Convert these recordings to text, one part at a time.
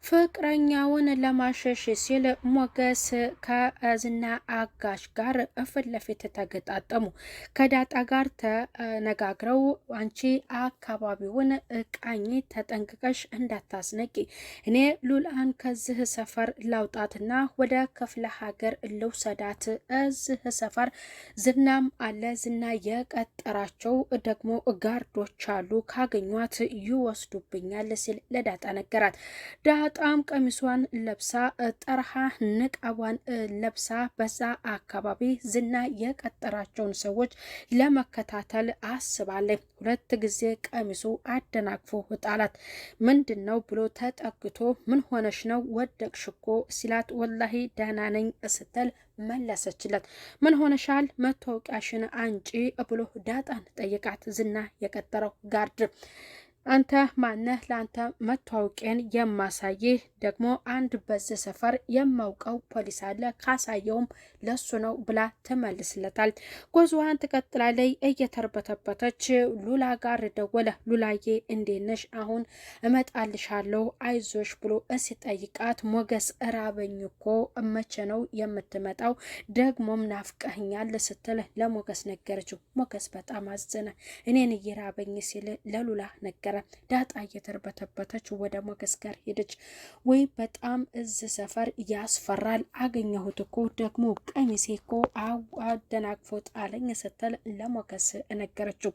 ፍቅረኛውን ለማሸሽ ሲል ሞገስ ከዝና አጋሽ ጋር ፊት ለፊት ተገጣጠሙ። ከዳጣ ጋር ተነጋግረው አንቺ አካባቢውን ቃኝ፣ ተጠንቅቀሽ እንዳታስነቂ፣ እኔ ሉላን ከዚህ ሰፈር ላውጣትና ወደ ክፍለ ሀገር ልውሰዳት። እዚህ ሰፈር ዝናም አለ። ዝና የቀጠራቸው ደግሞ ጋርዶች አሉ፣ ካገኟት ይወስዱብኛል ሲል ለዳጣ ነገራት። ዳጣም ቀሚሷን ለብሳ ጠርሃ ንቃቧን ለብሳ በዛ አካባቢ ዝና የቀጠራቸውን ሰዎች ለመከታተል አስባለች። ሁለት ጊዜ ቀሚሱ አደናቅፎ ጣላት። ምንድን ነው ብሎ ተጠግቶ ምን ሆነሽ ነው ወደቅሽ እኮ ሲላት ወላሂ ደህና ነኝ ስትል መለሰችለት። ምን ሆነሻል? መታወቂያሽን አንጪ ብሎ ዳጣን ጠይቃት። ዝና የቀጠረው ጋርድ አንተ ማነህ? ለአንተ መታወቂያን የማሳይህ ደግሞ አንድ በዚህ ሰፈር የማውቀው ፖሊስ አለ፣ ካሳየውም ለሱ ነው ብላ ትመልስለታል። ጉዞዋን ትቀጥላለች። እየተርበተበተች ሉላ ጋር ደወለ። ሉላዬ እንዴት ነሽ? አሁን እመጣልሻለሁ አይዞሽ ብሎ ሲጠይቃት ሞገስ እራበኝ እኮ መቼ ነው የምትመጣው? ደግሞም ናፍቀኸኛል ስትል ለሞገስ ነገረችው። ሞገስ በጣም አዘነ። እኔን እየራበኝ ሲል ለሉላ ነገረ። ዳጣ እየተርበተበተች ወደ ሞገስ ጋር ሄደች። ወይ በጣም እዝ ሰፈር ያስፈራል፣ አገኘሁት እኮ ደግሞ ቀሚሴ እኮ አደናቅፎ ጣለኝ ስትል ለሞገስ ነገረችው።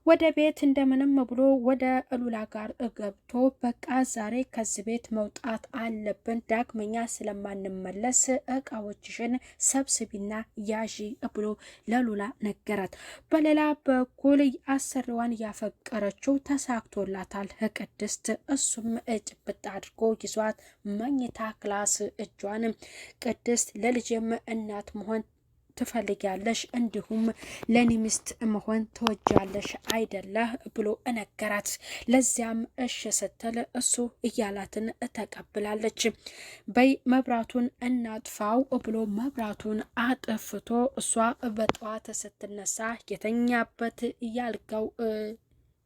ወደ ቤት እንደምንም ብሎ ወደ ሉላ ጋር ገብቶ በቃ ዛሬ ከዚህ ቤት መውጣት አለብን፣ ዳግመኛ ስለማንመለስ እቃዎችሽን ሰብስቢና ያዢ ብሎ ለሉላ ነገራት። በሌላ በኩል አሰሪዋን ያፈቀረችው ተሳክቶላታል ቅድስት። እሱም ጭብጥ አድርጎ ይዟት መኝታ class እጇን ቅድስት ለልጅም እናት መሆን ትፈልጊያለሽ እንዲሁም ለኔ ሚስት መሆን ትወጃለሽ አይደለ ብሎ እነገራት። ለዚያም እሽ ስትል እሱ እያላትን ተቀብላለች። በይ መብራቱን እናጥፋው ብሎ መብራቱን አጥፍቶ እሷ በጠዋት ስትነሳ የተኛበት ያልጋው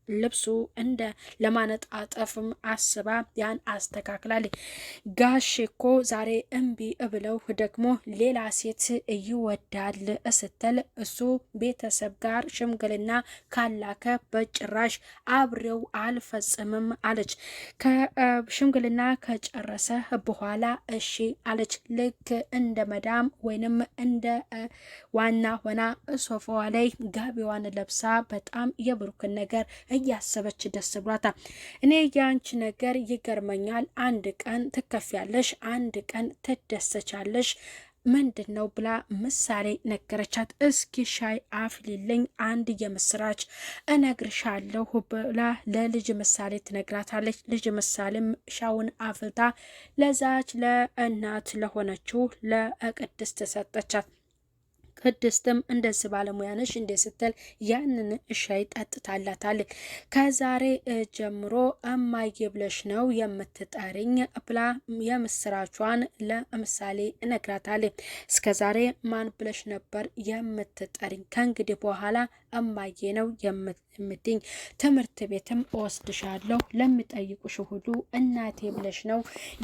ልብሱ እንደ ለማነጣጠፍም አስባ ያን አስተካክላለች። ጋሽ እኮ ዛሬ እምቢ ብለው ደግሞ ሌላ ሴት ይወዳል ስትል እሱ ቤተሰብ ጋር ሽምግልና ካላከ በጭራሽ አብሬው አልፈጽምም አለች። ከሽምግልና ከጨረሰ በኋላ እሺ አለች። ልክ እንደ መዳም ወይንም እንደ ዋና ሆና ሶፋዋ ላይ ጋቢዋን ለብሳ በጣም የብሩክን ነገር እያሰበች ደስ ብሏታል። እኔ የአንቺ ነገር ይገርመኛል። አንድ ቀን ትከፊያለሽ፣ አንድ ቀን ትደሰቻለሽ ምንድን ነው ብላ ምሳሌ ነገረቻት። እስኪ ሻይ አፍሊልኝ አንድ የምስራች እነግርሻለሁ ብላ ለልጅ ምሳሌ ትነግራታለች። ልጅ ምሳሌም ሻውን አፍልታ ለዛች ለእናት ለሆነችው ለቅድስት ሰጠቻት። ቅድስትም እንደዚህ ባለሙያ ነሽ እንዴ ስትል ያንን ሻይ ጠጥታላታል። ከዛሬ ጀምሮ እማዬ ብለሽ ነው የምትጠሪኝ ብላ የምስራቿን ለምሳሌ እነግራታል። እስከ ዛሬ ማን ብለሽ ነበር የምትጠሪኝ? ከእንግዲህ በኋላ እማዬ ነው የምትኝ። ትምህርት ቤትም እወስድሻለሁ። ለሚጠይቁሽ ሁሉ እናቴ ብለሽ ነው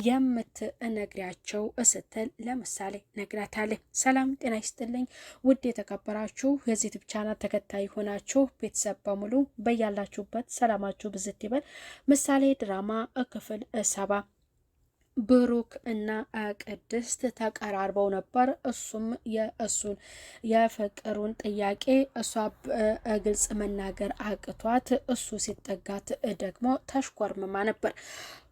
የምትነግሪያቸው ስትል ለምሳሌ ነግራታለች። ሰላም ጤና ይስጥልኝ ውድ የተከበራችሁ የዚህ ዩቲዩብ ቻናል ተከታይ ሆናችሁ ቤተሰብ በሙሉ በያላችሁበት ሰላማችሁ ብዝት ይበል። ምሳሌ ድራማ ክፍል 70 ብሩክ እና ቅድስት ተቀራርበው ነበር። እሱም የእሱን የፍቅሩን ጥያቄ እሷ ግልጽ መናገር አቅቷት እሱ ሲጠጋት ደግሞ ተሽኮርምማ ነበር።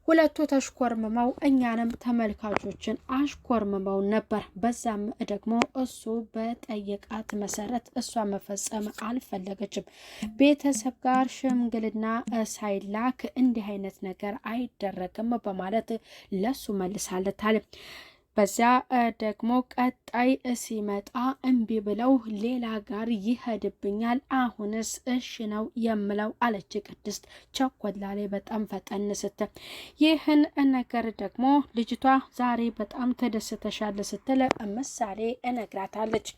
ሁለቱ ተሽኮርምመው እኛንም ተመልካቾችን አሽኮርምመው ነበር። በዛም ደግሞ እሱ በጠየቃት መሰረት እሷ መፈጸም አልፈለገችም። ቤተሰብ ጋር ሽምግልና ሳይላክ እንዲህ አይነት ነገር አይደረግም በማለት ለሱ መልሳለታል። በዚያ ደግሞ ቀጣይ ሲመጣ እምቢ ብለው ሌላ ጋር ይሄድብኛል፣ አሁንስ እሺ ነው የምለው አለች ቅድስት ቸኮላ ላይ በጣም ፈጠን ስትል። ይህን ነገር ደግሞ ልጅቷ ዛሬ በጣም ተደስተሻል ስትል ምሳሌ እነግራታለች።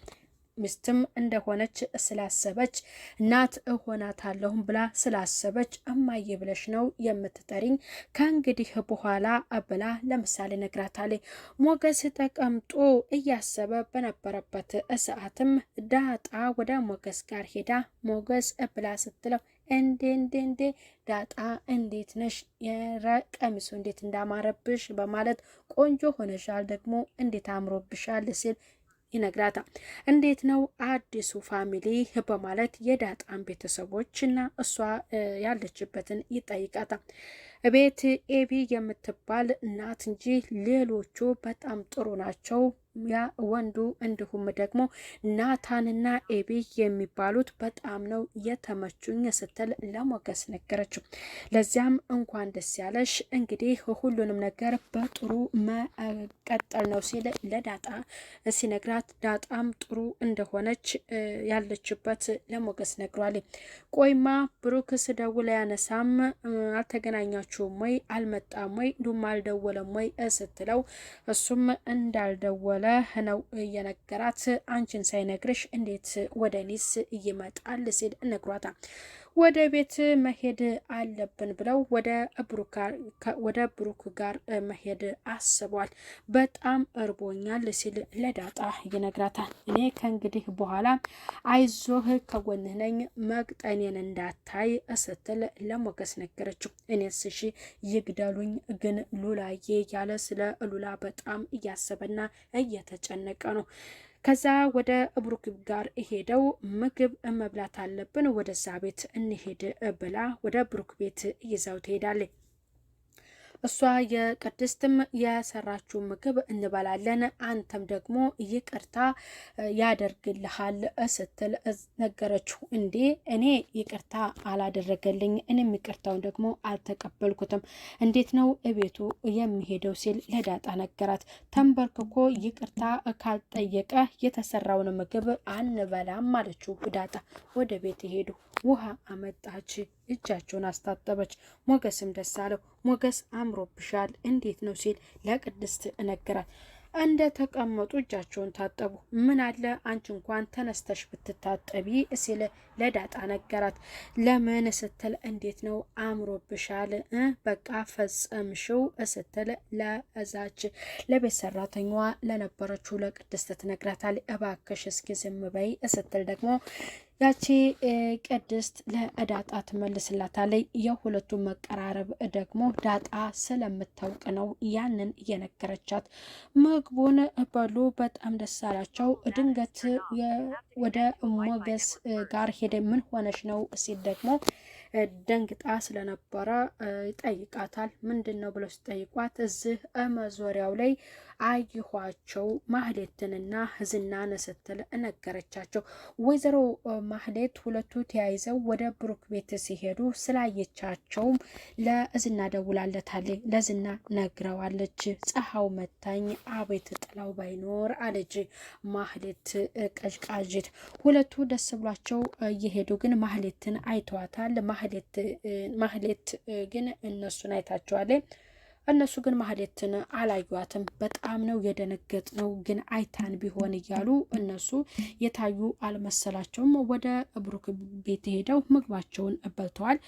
ሚስትም እንደሆነች ስላሰበች፣ እናት እሆናታለሁም ብላ ስላሰበች፣ እማዬ ብለሽ ነው የምትጠሪኝ ከእንግዲህ በኋላ ብላ ለምሳሌ ነግራታለች። ሞገስ ተቀምጦ እያሰበ በነበረበት ሰዓትም ዳጣ ወደ ሞገስ ጋር ሄዳ ሞገስ ብላ ስትለው፣ እንዴ እንዴ እንዴ ዳጣ እንዴት ነሽ? የረ ቀሚሱ እንዴት እንዳማረብሽ በማለት፣ ቆንጆ ሆነሻል ደግሞ እንዴት አምሮብሻል ሲል ይነግራታል። እንዴት ነው አዲሱ family በማለት የዳጣን ቤተሰቦች እና እሷ ያለችበትን ይጠይቃታል። ቤት ኤቢ የምትባል እናት እንጂ ሌሎቹ በጣም ጥሩ ናቸው። ያ ወንዱ እንዲሁም ደግሞ ናታንና ኤቢ የሚባሉት በጣም ነው የተመቹኝ ስትል ለሞገስ ነገረችው። ለዚያም እንኳን ደስ ያለሽ፣ እንግዲህ ሁሉንም ነገር በጥሩ መቀጠል ነው ሲል ለዳጣ ሲነግራት፣ ዳጣም ጥሩ እንደሆነች ያለችበት ለሞገስ ነግሯል። ቆይማ ብሩክ ስደውል አያነሳም፣ አልተገናኛችሁም ወይ፣ አልመጣም ወይ፣ እንዲሁም አልደወለም ወይ ስትለው፣ እሱም እንዳልደወለ ነው እየነገራት። አንቺን ሳይነግርሽ እንዴት ወደ ኒስ ይመጣል ሲል ነግሯታል። ወደ ቤት መሄድ አለብን ብለው ወደ ብሩክ ጋር መሄድ አስቧል። በጣም እርቦኛል ሲል ለዳጣ ይነግራታል። እኔ ከእንግዲህ በኋላ አይዞህ ከጎንህ ነኝ፣ መቅጠኔን እንዳታይ ስትል ለሞገስ ነገረችው። እኔስ እሺ ይግደሉኝ፣ ግን ሉላዬ ያለ ስለ ሉላ በጣም እያሰበና እየተጨነቀ ነው። ከዛ ወደ ብሩክ ጋር ሄደው ምግብ መብላት አለብን፣ ወደዛ ቤት እንሄድ ብላ ወደ ብሩክ ቤት ይዛው ትሄዳለች። እሷ የቅድስትም የሰራችው ምግብ እንበላለን፣ አንተም ደግሞ ይቅርታ ያደርግልሃል ስትል ነገረችው። እንዴ እኔ ይቅርታ አላደረገልኝ፣ እኔም ይቅርታውን ደግሞ አልተቀበልኩትም፣ እንዴት ነው እቤቱ የሚሄደው ሲል ለዳጣ ነገራት። ተንበርክኮ ይቅርታ ካልጠየቀ የተሰራውን ምግብ አንበላም አለችው ዳጣ። ወደ ቤት ሄዱ። ውሃ አመጣች፣ እጃቸውን አስታጠበች። ሞገስም ደስ አለው። ሞገስ አምሮብሻል እንዴት ነው ሲል ለቅድስት ነገራት። እንደ ተቀመጡ እጃቸውን ታጠቡ። ምን አለ አንቺ እንኳን ተነስተሽ ብትታጠቢ ሲል ለዳጣ ነገራት። ለምን ስትል እንዴት ነው አምሮብሻል፣ በቃ ፈጸምሽው ስትል ለዛች ለቤት ሰራተኛዋ ለነበረችው ለቅድስት ትነግራታል። እባክሽ እስኪ ዝም በይ ስትል ደግሞ ያቺ ቅድስት ለዳጣ ትመልስላታለች። የሁለቱ መቀራረብ ደግሞ ዳጣ ስለምታውቅ ነው ያንን እየነገረቻት። ምግቡን በሉ፣ በጣም ደስ አላቸው። ድንገት ወደ ሞገስ ጋር ሄደ። ምን ሆነሽ ነው ሲል ደግሞ ደንግጣ ስለነበረ ይጠይቃታል። ምንድን ነው ብለው ሲጠይቋት እዚህ መዞሪያው ላይ አየኋቸው ማህሌትንና ዝናን ስትል ነገረቻቸው። ወይዘሮ ማህሌት ሁለቱ ተያይዘው ወደ ብሩክ ቤት ሲሄዱ ስላየቻቸውም ለዝና ደውላለታለች። ለዝና ነግረዋለች። ፀሐው መታኝ፣ አቤት ጥላው ባይኖር አለች ማህሌት ቀዥቃዥት። ሁለቱ ደስ ብሏቸው እየሄዱ ግን ማህሌትን አይተዋታል። ማህሌት ግን እነሱን አይታቸዋለች። እነሱ ግን ማህሌትን አላዩዋትም። በጣም ነው የደነገጥ ነው፣ ግን አይታን ቢሆን እያሉ እነሱ የታዩ አልመሰላቸውም። ወደ ብሩክ ቤት ሄደው ምግባቸውን በልተዋል።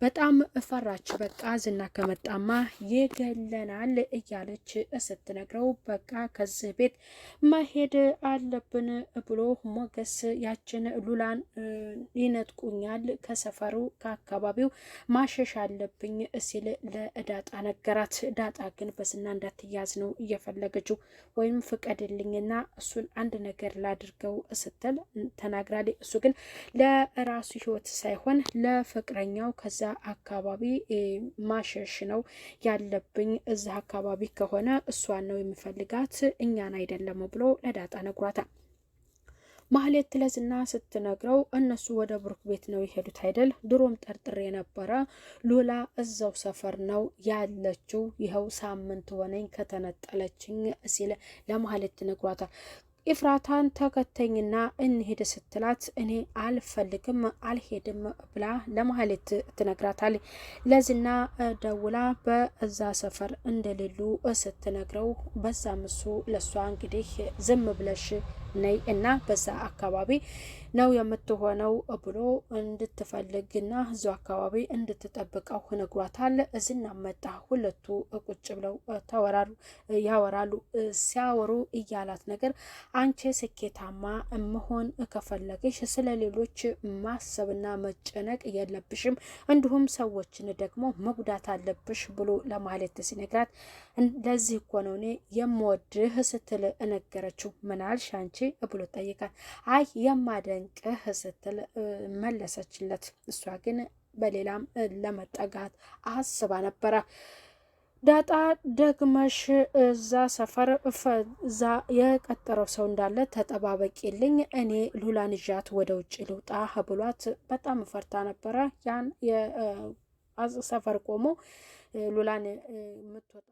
በጣም ፈራች። በቃ ዝና ከመጣማ ይገለናል እያለች ስትነግረው፣ በቃ ከዚህ ቤት መሄድ አለብን ብሎ ሞገስ ያችን ሉላን ይነጥቁኛል፣ ከሰፈሩ ከአካባቢው ማሸሽ አለብኝ ሲል ለዳጣ ነገራት። ዳጣ ግን በዝና እንዳትያዝ ነው እየፈለገችው፣ ወይም ፍቀድልኝና እሱን አንድ ነገር ላድርገው ስትል ተናግራለች። እሱ ግን ለራሱ ሕይወት ሳይሆን ለፍቅረኛው ከዛ አካባቢ ማሸሽ ነው ያለብኝ። እዛ አካባቢ ከሆነ እሷን ነው የሚፈልጋት እኛን አይደለም ብሎ ለዳጣ ነግሯታል። ማህሌት ለዝና ስትነግረው እነሱ ወደ ብሩክ ቤት ነው የሄዱት አይደል? ድሮም ጠርጥሬ የነበረ ሉላ እዛው ሰፈር ነው ያለችው፣ ይኸው ሳምንት ሆነኝ ከተነጠለችኝ ሲል ለማህሌት ነግሯታል። ኢፍራታን ተከተኝና እንሄድ ስትላት እኔ አልፈልግም አልሄድም ብላ ለማህሌት ትነግራታለች። ለዝና ደውላ በዛ ሰፈር እንደሌሉ ስትነግረው በዛም እሱ ለእሷ እንግዲህ ዝም ብለሽ ነይ እና በዛ አካባቢ ነው የምትሆነው ብሎ እንድትፈልግና እዚሁ አካባቢ እንድትጠብቀው ነግሯታል። ዝና መጣ። ሁለቱ ቁጭ ብለው ተወራሩ ያወራሉ። ሲያወሩ እያላት ነገር አንቺ ስኬታማ መሆን ከፈለግሽ ስለ ሌሎች ማሰብና መጨነቅ የለብሽም፣ እንዲሁም ሰዎችን ደግሞ መጉዳት አለብሽ ብሎ ለማለት ሲነግራት ለዚህ እኮ ነው እኔ የምወድህ ስትል ነገረችው። ምናልሽ አንቺ ብሎ ጠይቃል። አይ የማደንቅህ ስትል መለሰችለት። እሷ ግን በሌላም ለመጠጋት አስባ ነበረ። ዳጣ ደግመሽ እዛ ሰፈር እዛ የቀጠረው ሰው እንዳለ ተጠባበቂልኝ፣ እኔ ሉላን ይዣት ወደ ውጭ ልውጣ ብሏት በጣም ፈርታ ነበረ። ያን ሰፈር ቆሞ ሉላን የምትወጣ